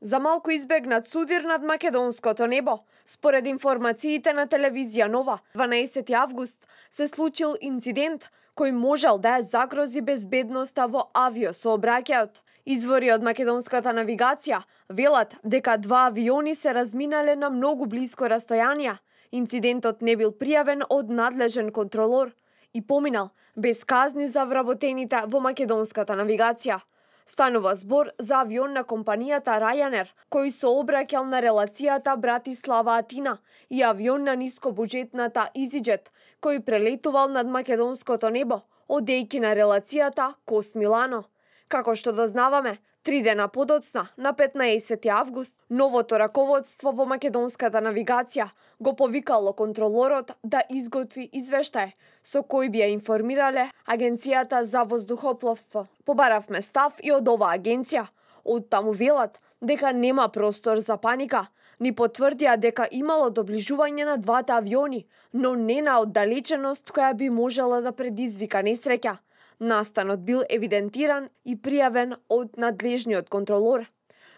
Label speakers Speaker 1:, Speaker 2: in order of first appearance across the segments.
Speaker 1: За малку избегнат судир над македонското небо. Според информациите на телевизија Нова, 12 август се случил инцидент кој можел да ја загрози безбедноста во авиосообраќајот. Извори од македонската навигација велат дека два авиони се разминале на многу близко растојанија. Инцидентот не бил пријавен од надлежен контролор и поминал без казни за вработените во македонската навигација. Станува збор за авион на компанијата Ryanair, кој се обраќал на релацијата Братислава-Атина, и авион на нискобуџетната EasyJet, кој прелетувал над македонското небо, одејќи на релацијата Кос-Милано. Како што дознаваме, 3 дена подоцна, на 15 август, новото раководство во македонската навигација го повикало контролорот да изготви извештај со кој би ја информирале Агенцијата за воздухопловство. Побаравме став и од оваа агенција. Од таму велат дека нема простор за паника, ни потврдија дека имало доближување на двата авиони, но не на оддалеченост која би можела да предизвика несреќа. Настанот бил евидентиран и пријавен од надлежниот контролор.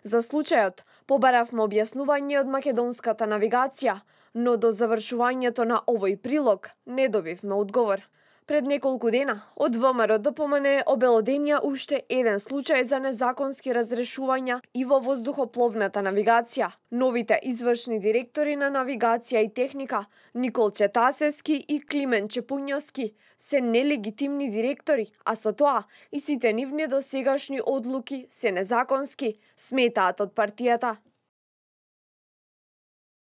Speaker 1: За случајот побаравме објаснување од македонската навигација, но до завршувањето на овој прилог не добивме одговор. Пред неколку дена од ВМРО ДПМН обелоденија уште еден случај за незаконски разрешувања и во воздухопловната навигација. Новите извршни директори на навигација и техника, Никол Четасевски и Климен Чепуњовски, се нелегитимни директори, а со тоа и сите нивни досегашни одлуки се незаконски, сметаат од партијата.